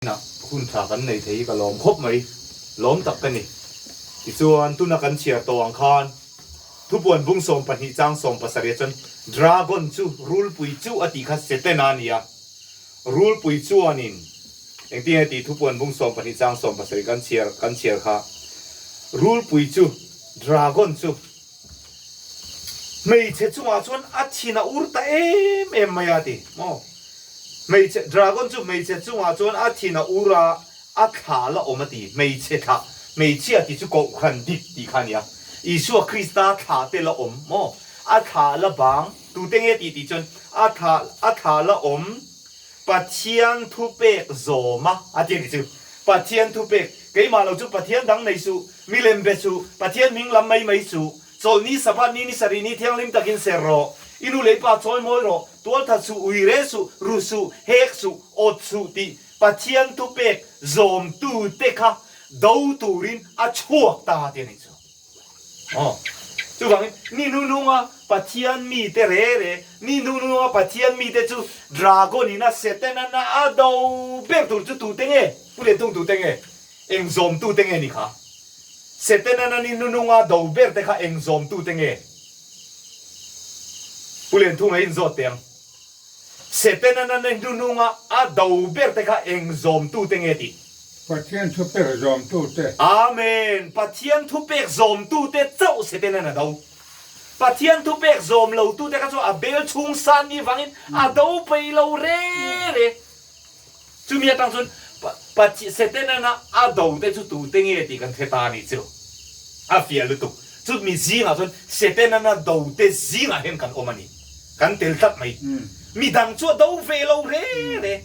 Inah hun tha kan nei thei hi ka lawm khawp mai, lawm tak ka ni. Tichuan, tuna kan chhiar tawh ang khan thupuan bung 12 chang 70 chuan Dragon chu rulpui chu a tih kha Setana a ni a, rulpui chuanin engtin nge tih thupuan bung 12 chang 70 kan chhiar kan chhiar kha rulpui chu Dragon chu Hmeichhe chungah chuan a thin a ur ta em em mai a ti maw? Hmeichhe, dragon chu hmeichhe chungah chuan a thin a ur a, a thla la awm a ti. Hmeichhe thla, hmeichhia tih chu kohhran dik tih kha a ni a. Isua Krista thla te la awm maw? A thla la bang, tute nge tih tih chuan a thla, a thla la awm Pathian thupek zawm a, a ti a ni chu. Pathian thupek, keimah lo chu Pathian dang nei suh, Milem be suh, Pathian hming lam mai mai suh, Chawlhni, Sabbath ni, ni sarih ni thianghlim takin ser rawh, i nu leh i pa chawi mawi rawh, tualthat suh, ui re suh, ru suh, hek suh, awt suh tih Pathian thupek zawmtute kha do turin a chhuak ta ti a nih chu. Aw, chuvangin ni hnuhnunga Pathian mite re re, ni hnuhnunga Pathian mite chu Dragon in a Satan-an a do ber tur chu tute nge? Pu Lianthung tute nge? Eng zawmtute nge ni kha? Setana na ni nununga do ber te kha eng zawmtute nge? Pu Lianthunga in zawt teh ang. Setana na ni nununga a do ber te kha eng zawmtute nge tih? Pathian thupek zawmtute. Amen! Pathian thupek zawmtute chauh Setana na do. Pathian thupek zawm lotute kha chu a bel chhung san ni vangin a do peih lo re re. Chumi atang chuan Setana a do te chu tute nge tih kan hre ta a nih chu. A fiah lutuk. Chumi zingah chuan Setana do te zingah hian kan awm a ni. Kan tel tlat mai. Midang chu a do ve lo re re.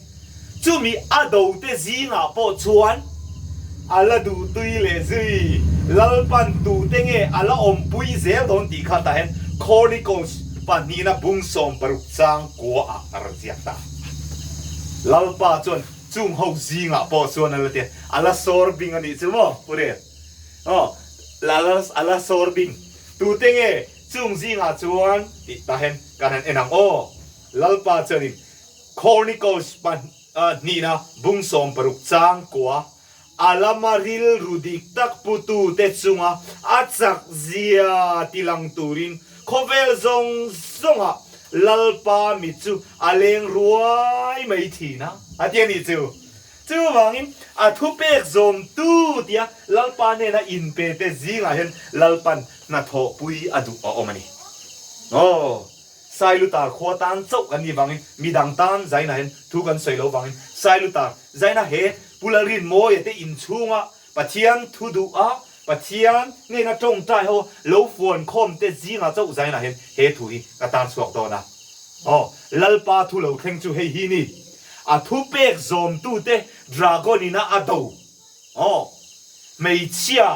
Chumi a do te zingah pawh chuan a la duh tui leh zui. Lalpan tute nge a la awmpui zel dawn tih kha tah hian Chronicles pahnihna bung 60 chang kuaah a rawn ziak ta. Lalpa chuan chung ho zingah pawh chuan a la ti a, a la sawr bing a nih chu maw Pu Rel? Aw, a la sawr bing. Tute nge chung zingah chuan tih tah hian kan han en ang aw. Lalpa chuanin Chronicles pahnihna bung 60 chang kua A lama rilru dik tak putute chunga a chak zia ti lang turin khawvel zawng zawngah Lalpa mit chu a leng ruai mai thin a, a ti a nih chu. Chuvangin a thupek zawmtu tia Lalpa hnena inpe te zingah hian Lalpan hnathawhpui a duh a awm a ni. Aw, Sailutar khua tan chauh kan nih vangin midang tan zainah hian thu kan sawi lo vangin Sailutar zaina he Pu Lalrinmawia te inchhunga Pathian thu duh a, Pathian hnena tawngtai ho lo fuan khawm te zingah chauh zainah hian he thu hi ka tar chhuak dawn a. Aw, Lalpa thu lo thleng chu hei hi ni. A thupek zawmtute dragon ina a do. Aw, hmeichhia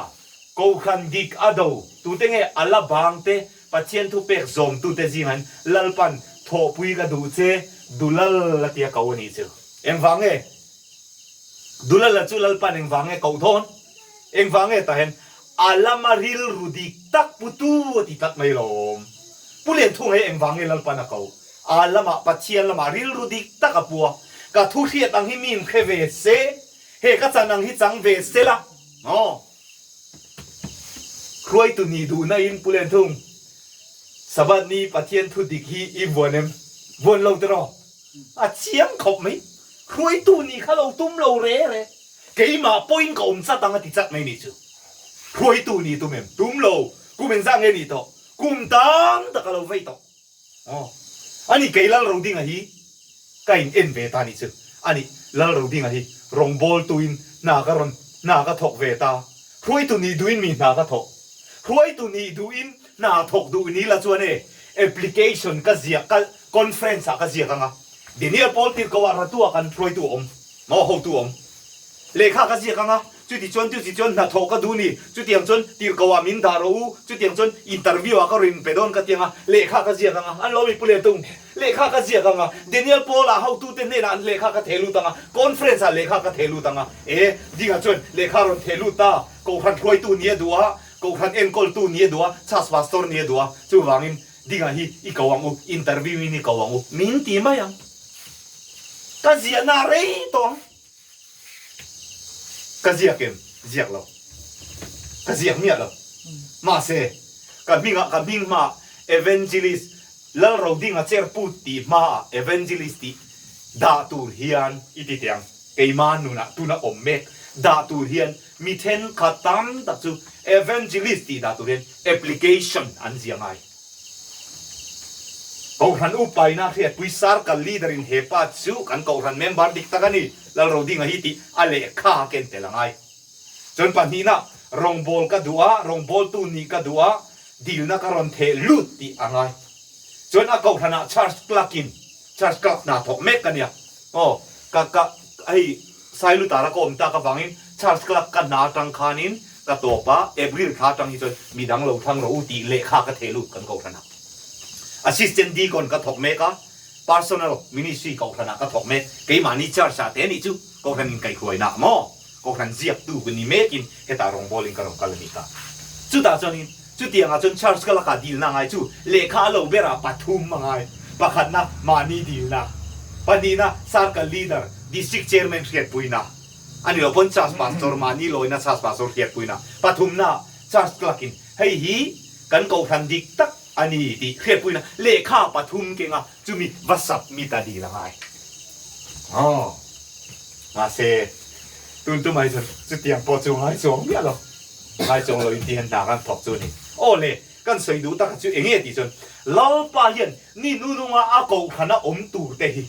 kohhran dik a do tute nge a la bang te Pathian thupek zawmtute zingah hian Lalpan thawhpui ka duh che Dulal a tia ko a nih chu. Engvang nge? Dulala chu Lalpan engvang nge koh dawn? Engvang nge tah hian a lama rilru dik tak putu a ti tlat mai lawm. Pu Lianthunga hi engvang nge Lalpan a koh? A lamah Pathian lamah rilru dik tak a pu a, ka thu hriat ang hi mi in hre ve se, he ka chan ang hi chang ve se la maw? Hruaitu nih duhna in Pu Lianthung, Sabbath ni Pathian thu dik hi i vuan em? Vuan lo tiraw? A chiang khawp mai. Hruaitu nih kha lo tum lo re re. Keimah pawhin ka awm chat ang a ti chat mai nih chu. Hruaitu nih tum em? Tum lo. Kum engzah nge nih tawh? Kum tam tak a lo vei tawh. Aw. Ani kei Lalrodinga hi ka in en ve ta nih chu. Ani Lalrodinga hi rawngbawltuin hna ka rawn hna ka thawk ve ta. Hruaitu nih duhin mi hna ka thawk. Hruaitu nih duhin hna thawk duh ni la chuan e application ka ziak ka conference ah ka ziak anga Daniel Paul tirhkoh ah ratu ah kan hruaitu a awm maw hotu a awm lehkha ka ziak anga chuti chuan chuti chuan hnathawh ka duh ni chutiang chuan tirhkoh ah min dah rawh u chutiang chuan interview ah ka rawn pe dawn ka ti anga lehkha ka ziak anga an lo mi pu leh tung lehkha ka ziak anga Daniel Paul ah hotu te hnenah an lehkha ka theh lut anga conference ah lehkha ka theh lut anga e dinga chuan lehkha rawn theh lut ta kohhran hruaitu ni a duh a kohhran enkawltu ni a duh a church pastor ni a duh a chuvangin Dinga hi i ko ang u, interview in i ko ang u, min ti mai ang. Ka ziahna a rei tawh ang. Ka ziak em? Ziak lo. Ka ziak miah lo. Mahse, ka hmingah ka hming hmaah Evangelist Lalrodinga Cherput tih hmaah Evangelist tih dah tur hian i ti teh ang. Keima nunah tuna awm mek dah tur hian mi thenkhat tam tak chu Evangelist tih dah tur hian application an zia ngai. Kohhran upaina hriatpui Circle Leader in he pa chu kan kohhran member dik tak a ni, Lalrodinga hi tih a lehkha a ken tel a ngai. Chuan pahnihna, rawngbâwl ka duh a, rawngbâwltu nih ka duh a, dilna ka rawn theh lut tih a ngai. Chuan a kohhranah Church Clerk in, Church Clerk hna thawk mek ka nia. Aw, ka, ka, hei Sailutara ka awm tak avangin Church Clerk ka hna atang khanin ka tawp a, April thla atang hi chuan midang lo thlang rawh u tih lehkha ka theh lut kan kohhranah. Assistant Deacon ka thawk mek a, Personal Ministry kohhranah ka thawk mek, keimahni Church ah te anih chu kohhran inkaihhruaina maw? Kohhran ziaktu ka ni mekin hetah rawngbawlin ka rawn kal a ni ta. Chutah chuanin chutiangah chuan Church ka lakah dilna a ngai chu lehkha a lo berah pathum a ngai. Pakhatna mahni dilna, pahnihna Circle Leader, District Chairman hriatpuina a ni lo pawn Church Pastor mahni lawina Church Pastor hriatpuina, pathumna Church Clerk in hei hi kan kohhran dik tak a ni tih hriatpuina lehkha pathum kenga chumi va submit a dil a ngai. Aw. Mahse, tun tumah hi chuan chutiang pawh chu ngai chuang miah lo. Ngai chuang loin ti hian hna kan thawk chu a ni. Aw le, kan sawi duh taka chu eng nge tih chuan Lalpa hian ni nununga a kohhran a awm tur te hi,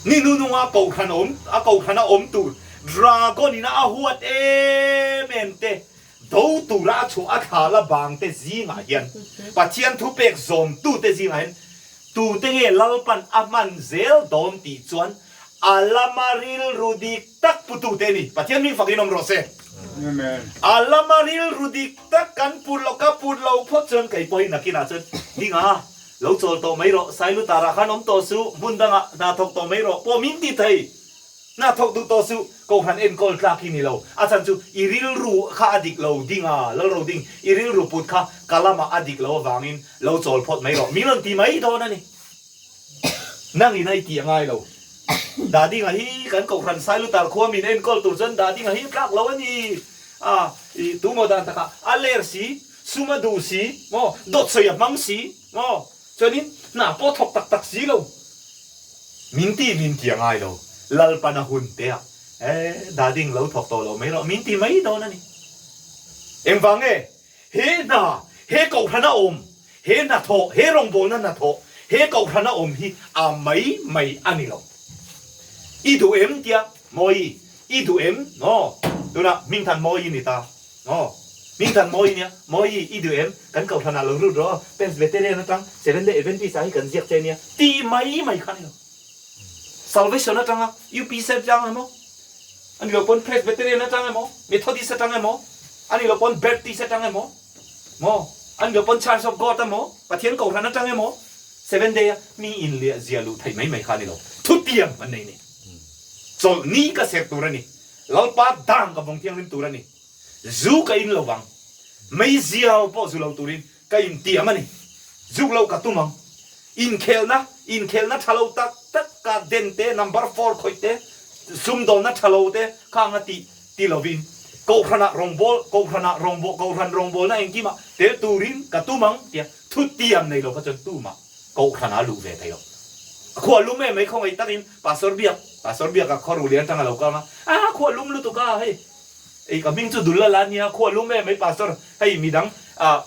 ni nununga a kohhran awm a kohhran a awm tur dragon ina a huat em em te do tura a chhuah a thla la bang te zingah hian Pathian thupek zawmtu te zingah hian tute nge Lalpan a hman zel dawn tih chuan A lama rilru dik tak putute a ni. Pathian hming fakin awm rawh se. Amen. A lama rilru dik tak kan put lo, ka put lo phawt chuan kei pawhin nakinah chuan ding a, lo chawl tawh mai rawh, Sailutarah khan awm tawh suh, hmun dangah hna thawk tawh mai rawh pawh min ti thei. Hna thawk duh tawh suh, Kohhran enkawl tlak hi ni lo. A chhan chu i rilru kha a dik lo ding a, Lalro ding, i rilru put kha ka lamah a dik lo avangin lo chawl phawt mai rawh, min rawn ti mai dawn a ni. Nangin a i tih a ngai lo. Dahdinga hi kan Kohhran Sailutar khua min enkawl tur chuan Dahdinga hi tlak lo a ni. A, i tumaw dan takah a ler si, sum a duh si, maw, dawt sawi a hmang si, maw, chuanin hna pawh thawk tak tak si lo. Min ti min ti a ngai lo. Lalpan a hun te a, e, Dahding lo thawk tawh lo mai rawh, min ti mai dawn a ni. Engvang nge? He hna, he Kohhrana awm, he hnathawh, he rawngbawlna hnathawh, he Kohhrana awm hi a mai mai a ni lo. I duh em tia Mawi, i duh em? Aw, tunah Hmingthan Mawi i ni ta. Aw, Hmingthan Mawi i nia, Mawi, i duh em? Kan Kohhranah lo rut rawh aw, Presbyterian atang Seventh Day Adventist ah hi kan ziak che nia, ti mai mai kha a ni lo. Salvation atanga UPC atang emaw, a ni lo pawn Presbyterian atang emaw, Methodist atang emaw, a ni lo pawn Baptist atang emaw, maw, a ni lo pawn Church of God emaw, Pathian Kohhran atang emaw, Seventh Day a mi inliah zia luh theih mai mai kha a ni lo. Thutiang an nei ni. Chawlhni ka serh tur a ni. Lalpa dang ka vawng thianghlim tur a ni. Zu ka in lo vang. Meizial pawh zu lo turin Ka intiam a ni. Zuk loh ka tum ang. Inkhelhna, inkhelhna tha lo tak tak ka den te, number four khawih te, sumdawnna tha lo te kha anga tih ti lovin Kohhranah rawngbâwl, Kohhranah rawngbâwl, Kohhran rawngbâwlna engkimah tel turin ka tum ang tia thutiam nei lo kha chuan tumah Kohhranah a luh ve thei lo. A khua lum em mai khawngaih takin Pastor Biak, Pastor Biaka khaw ru lian tang a lo kal ang a, a khua lum lutuk a hei. Ei ka hming chu Dulla la nia, khua lum em mai Pastor, hei midang ah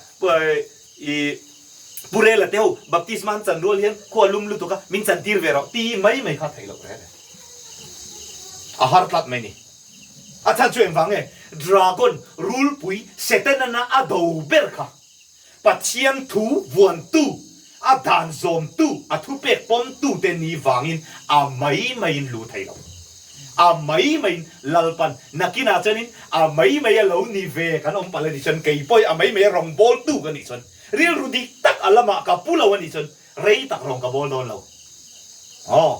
i Pu Rela te ho baptisma an chan rual hian khua lum lutuk a min chan tir ve rawh ti mai mai kha theih loh reng e. A har tlat mai ni. A chhan chu engvang nge Dragon rulpui Setana a do ber kha. Pathian thu vuantu, a dan zawmtu, a thupek pawmtute ni vangin a mai maiin lu thei lo. A mai maiin Lalpan nakinah chuanin a mai mai a lo ni ve kan awm palh a nih chuan kei pawhin a mai mai a rawn bawltu ka nih chuan rilru dik tak a lamah ka pu lo a nih chuan rei tak rawn ka bawl dawn lo. Aw.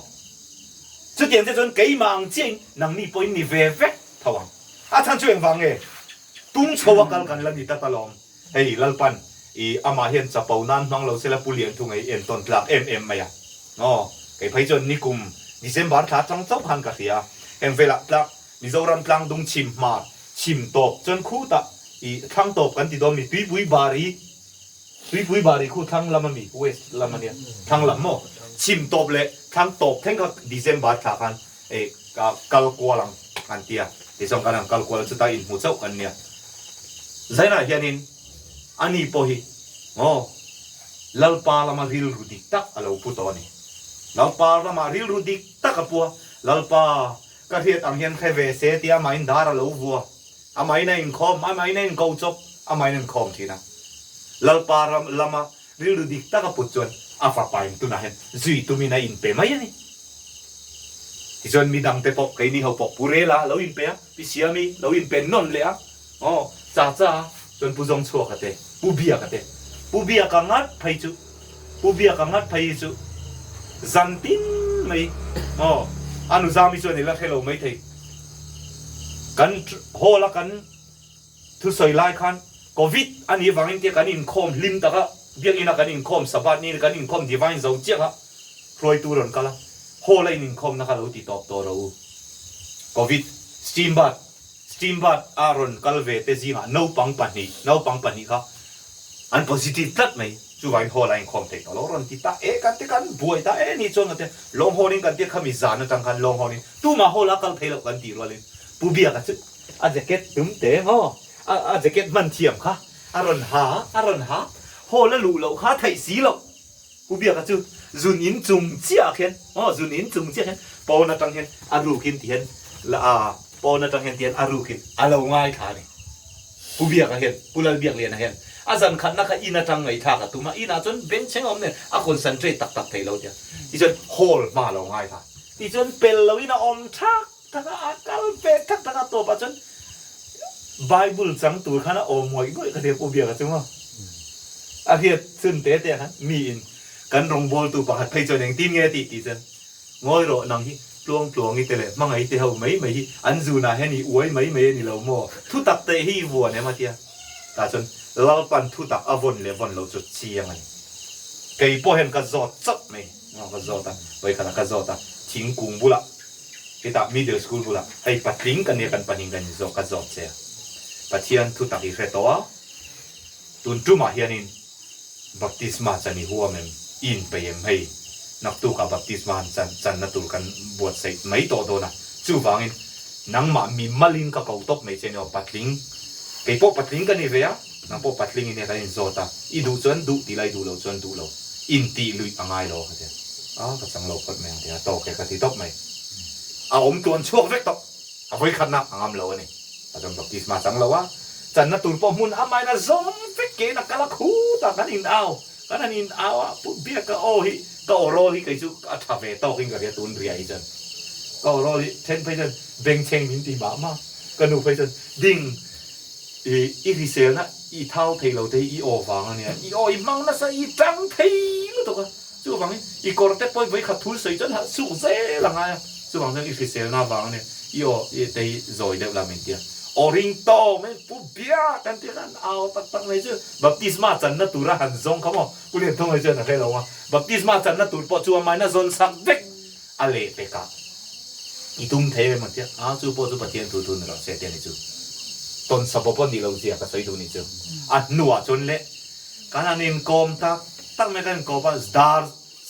Chutiang te chuan keimah ang chiahin nangni pawhin ni ve vek tho ang. A chhan chu engvang nge? Tung chho a kal kan la ni tlat alawm. Hei Lalpan i amah hian chapo nan hmang lo sela Pu Lian Thung ei entawn tlak em em mai a. Aw, kei phei chuan nikum December thla atang chauh khan ka hria a, heng velah tlak. Mizoram tlangdung chhim hmar chhim tawp chuan khutah ih thlang tawp kan ti dawn mi Tuipui Bari Tuipui Bari khu thlang lam a mi west lam a nia thlang lam maw chhim tawp leh thlang tawp thleng kha December thla khan ih kal kual ang an ti a tichuan kan han kal kual a chuta inhmu chauh kan nia Zainah hianin ani pawh hi maw Lalpa lama rilru dik tak a lo pu tawh a ni. Lalpa ramah rilru dik tak a pu a, Lalpa, ka hriat ang hian hre ve se tia amahin dar a lo vua. Amahin a inkhawm, amahin a inko chawp, amahin a inkhawm thin a. Lalpa ram lama rilru dik tak a put chuan a fapain tunah hian zui tumin a inpe mai a ni. Tichuan midangte pawh, keini ho pawh Pu Rela lo inpe a, Pi Siami lo inpe nawn leh a, Aw, cha cha, chuan Pu Zawngchhuaka te, Pu Biaka te, Pu Biaka ngat phei chu, Pu Biaka ngat phei hi chu zan tin mai, aw, a nu Zami chuan i la hre lo maithei. Kan hall a kan thusawi lai khan Covid a nih vangin tia kan inkhawm hlim tak a, Biakinn a kan inkhawm, Sabbath ni kan inkhawm Divine zo chiah a, hruaitu rawn kal a, hall a in inkhawmna kha lo ti tawp tawh rawh u. Covid, steam bath. Steamboat a rawn kal ve te zingah naupang pahnih, naupang pahnih kha an positive tlat mai. Chuvangin hall a inkhawm thei tawh lo rawn ti ta e, kan ti kan buai ta e ni chuan kan ti a, lawng hawnin kan ti a, khami zan atang khan lawng hawnin tumah hall a kal thei loh kan tih rualin Pu Biaka chu a jacket tum te maw, a a jacket hman thiam kha a rawn ha a rawn ha, hall a luh loh kha a theih si loh. Pu Biaka chu zun in chung chiah ah khian aw zun in chung chiah khian pawn atang hian a rukin ti hian la a pawn atang hian ti hian a rukin a lo ngaithla a ni. Pu Biaka hian Pu Lalbiakliana hian a zan khatna kha in atang ngaihthlak a tum a, inah chuan bengchheng a awm nen a concentrate tak tak thei lo tia tichuan hall hma a lo ngaithla tichuan pel loin a awm thak thak a, a kal ve thak thak a tawpah chuan Bible chang tur khan a awm ngawih ngawih ka tia Pu Biaka chu maw a hriat chhun te te khan mi in kan rawngbawltu pakhat phei chuan engtin nge tih tih chuan ngawi rawh nang hi tluang tluang i te leh hmangaih te ho mai mai hi an zunah hian i uai mai mai a ni lo maw thu tak te hi i vuan em a tia tah chuan Lalpan thu tak a vawn leh vawn loh chu chiang a ni kei pawh hian ka zawt chauh mai ka zawt a vawikhatah ka zawt a thingkung bulah Hetah middle school bulah hei patling ka nia kan pahnih kan inzawh ka zawt che a. Pathian thu tak i hre tawh a, tun tumah hianin baptisma chan i huam em, i inpeih em hei naktukah baptisma han chan channa tur kan buatsaih mai tawh dawn a, chuvangin nangmah mi malin ka ko tawp mai che nia aw patling, kei pawh patling ka ni ve a, nang pawh patling i nia kan inzawt a, i duh chuan duh tih la i duh loh chuan duh lo, intih luih a ngai lo ka ti a. A ka chang lo phawt mai ang tia tawk e ka ti tawp mai. A awm tluan chhuak vek tawh. A vawi khatna a ngam lo a ni. A chuan baptisma a chang lo a, channa tur pawh hmun amahin a zawm vek kein a kal a khut a, kan in au, kan han in au a, Pu Biaka aw hi ka aw rawl hi kei chu a tha ve tawkin ka hria tun ria hi chuan ka aw rawl hi then phei chuan bengchheng min ti mah mah, ka nu phei chuan ding i i hriselna i thau thei lo te hi i aw vang a nia, i aw i hmang nasa i tang thei lutuk a. Chuvangin i kawr te pawhin vawi khat thul sawi chuan hah suk zel a ngai a, chuvang chuan i hriselna avang ania i aw i te hi zawi deuh la min ti a. Aw ring tawng mai pu bia kan tih khan au tak tak mai chu baptisma channa tura han zawng kha maw Pu Lianthawng hi chuan a hre lo a, baptisma channa tur pawh chu amahin a zawn sak vek a leh pek a, i tum thei em an ti a, a chu pawh chu Pathian thu thu ni rawh se ti a ni chu. Tawnsa pawh pawh nih lo zia ka sawi duh nih chu. A hnuah chuan le Kan han inkawm tak tak mai kan inkawp a, dar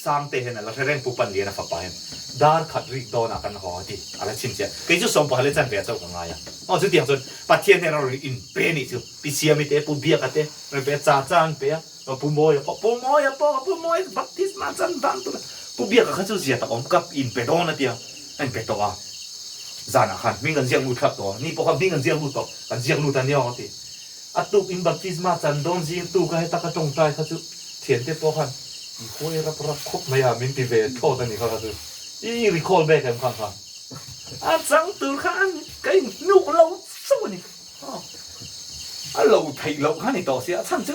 sang te hian a la hre reng Pu Panlian a fapa hian dar khat rik dawnah kan haw a ti, a la chhinchhiah. Kei chu sawmpahal hi chan ve a chauh ka ngai a. Aw chutiang chuan Pathian hian a rawn inpe nih chu Pi Siami te, Pu Biaka te rawn pe a, Cha Cha an pe a, Pu Mawia pawh, Pu Mawia pawh, Pu Mawia baptisma chan dan tur a, Pu Biaka kha chu zia tak awm ka inpe dawn a tia, a inpe tawh a. Zanah khan hming kan ziak lut thlap tawh a, ni pawh kha hming kan ziak lut tawh, kan ziak lut a nia aw a ti. A tuk in baptisma chan dawn zing tuk a heta ka tawngtai kha chu thiante pawh khan i huai rap rap khawp mai a min ti ve thlawt a ni kha kha chu i recall back em khan khan a chang tur kha an ka in hnuk lo chauh a ni a lo theih loh kha ni tawh sia a chhan chu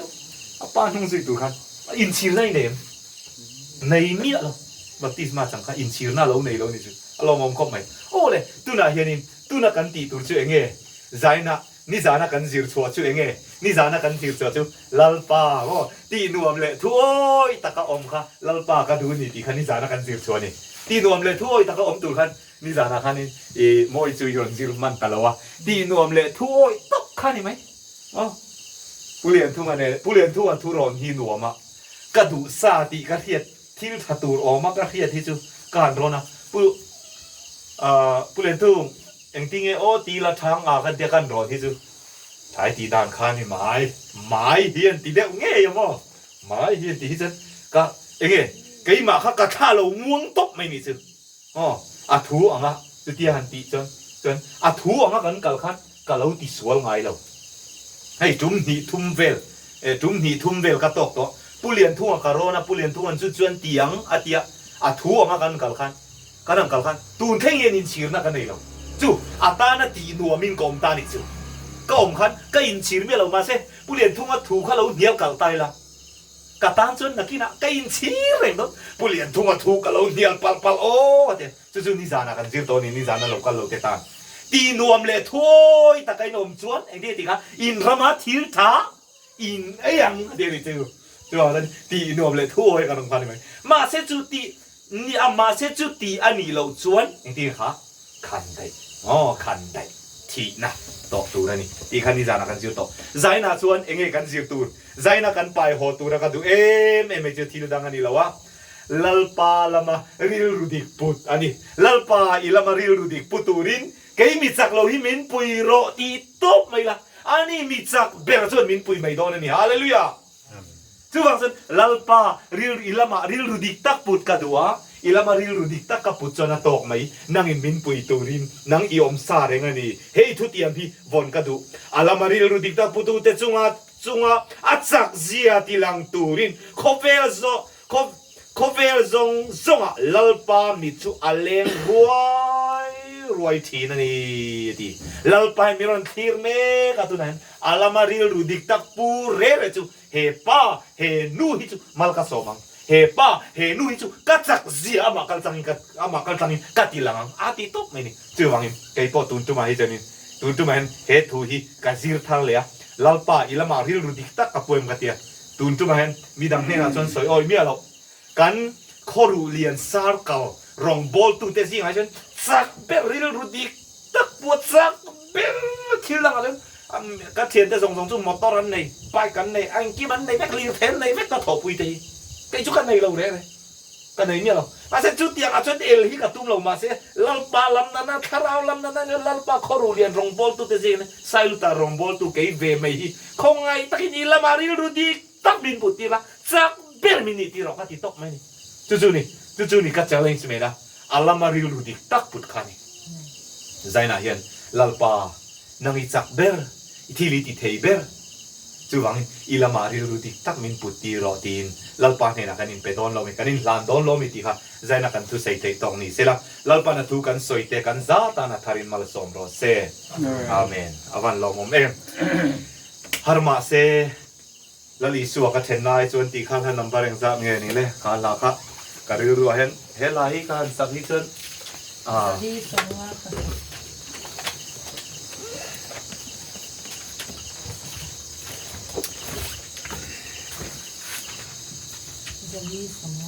a pa hnung zui tur khan a inchhirna i nei em nei miah lo baptisma chang kha inchhirna lo nei lo ni chu a lawmawm khawp mai aw le tunah hianin tuna kan tih tur chu enge zaina Nizana kan zir chhuah chu enge? Nizana kan thlir chhuah chu Lalpa maw tih nuam leh thu awi taka awm kha Lalpa ka duh ni tih kha nizana kan zir chhuah a ni. Tih nuam leh thu awi taka awm tur khan nizanah khanin i mawi chu i rawn zir hman ta lo a, tih nuam leh thu awi tawp kha ni mai maw. Pu Lianthunga nen Pu Lianthunga thu rawn hi nuam a, ka duh sa tih ka hriat thil tha tur awm a ka hriat hi chu ka han rawn a, Pu Pu Lianthung engtinge aw ti la thang a kan tia kan rawn hi chu Tlai tih dan khan i mai mai hi an ti deuh ngei a maw? Mai hi an ti hi chuan ka enge keimah kha ka thla lo muang tawp mai nih chu. Aw a thu anga chutia han tih chuan chuan a thu anga kan kal khan ka lo ti sual ngai lo. Hei tum hnih thum vel eh tum hnih thum vel ka tawk tawh. Pu Lianthunga ka rawn a, Pu Lianthunga'n chu chuan ti ang a tia a thu anga kan kal khan Kan ang kal khan tun thleng hian inchhirna ka nei lo. Chu, a tana tih nuamin ka awm ta nih chu. Ka awm khan ka inchhir miah lo mahse Pu Lianthunga thu kha lo hnial kalh ta ila. Ka tan chuan nakinah ka inchhir reng dawn. Pu Lianthunga thu ka lo hnial palh palh aw a ti a. Chu chu nizanah kan zir tawh a ni, nizana lo kal lo te tan. Tih nuam leh thuawi taka in awm chuan engtin tih kha in rama thil tha in ei ang a ti a ni chu. Chuvang chuan tih nuam leh thuawi kan awm kha a ni mai. Mahse chu tih Ni a, mahse chu tih a nih loh chuan engtin kha khan daih aw khan daih thihna tawh tur a ni tih kha nizanah kan zir tawh. Zainah chuan enge kan zir tur? Zaina kan pai haw tura ka duh em em mai chu thil dang a ni lo a, Lalpa lama rilru dik put a ni. Lalpa i lama rilru dik pu turin kei mi chak lo hi min pui rawh tih tawp mai la, ani mi chak ber chuan min pui mai dawn a ni. Hallelujah! Chuvang chuan Lalpa rilru i lamah rilru dik tak put ka duh a, i lama rilru dik tak ka put chuan a tawk mai, nangin min pui turin nang i awm sa reng a ni. Hei thutiam hi vawn ka duh. A lama rilru dik tak putute chunga chunga a chak zia ti lang turin khawvel zawh khaw khawvel zawng zawngah Lalpa mit chu a leng ruai ruai thin a ni a ti. Lalpa hi min rawn thlir mek a tunah hian A lama rilru dik tak pu reh reh chu he pa, he nu hi chu mal ka sawm ang, he pa, he nu hi chu ka chak zia amah kal changin ka amah kal changin ka ti lang ang a ti tawp mai ni. Chuvangin kei pawh tun tumah hi chuanin tun tumah hian he thu hi ka zir thar leh a, Lalpa i lamah rilru dik tak ka pu em ka ti a, tun tumah hian midang hnenah chuan sawi awi miah loh kan khawruh lian sar kal rawngbawltute zingah hi chuan chak ber rilru dik tak pu a chak ber thil dangah chuan ka thiante zawng zawng chu motor an nei, bike an nei, engkim an nei vek, lirthei an nei vek ka thawhpui te hi kei chu ka nei lo reng e, ka nei miah lo. Mahse chutiangah chuan el hi ka tum lo mahse Lalpa lam nana, thlarau lam nana nia Lalpa khawru lian rawngbawltute zingin Sailuta rawngbawltu kei ve mai hi khawngaih takin i lamah rilru dik tak min put tir a, chak ber min nih tir rawh ka ti tawp mai a ni. Chu chu ni, chu chu ni ka challenge mai la, a lama rilru dik tak put kha a ni. Zainah hian Lalpa nang i chak ber, i thil i ti thei ber, chuvangin i lama rilru dik tak min put tir rawh tiin Lalpa hnenah kan inpe dawn lo mi, kan inhlan dawn lo mi tih kha Zaina kan thusawi theih tawk ni sela, Lalpan a thu kan sawi te kan za tan a tharin malsawm rawh se. Amen. A van lawmawm em. Har mahse. Lal Isua ka then lai chuan tih kha hla number engzat nge ni le? Kha hla kha ka rilruah hian he hla hi ka han sak hi chuan ah. Hi sawma pahnih. Zali sawma.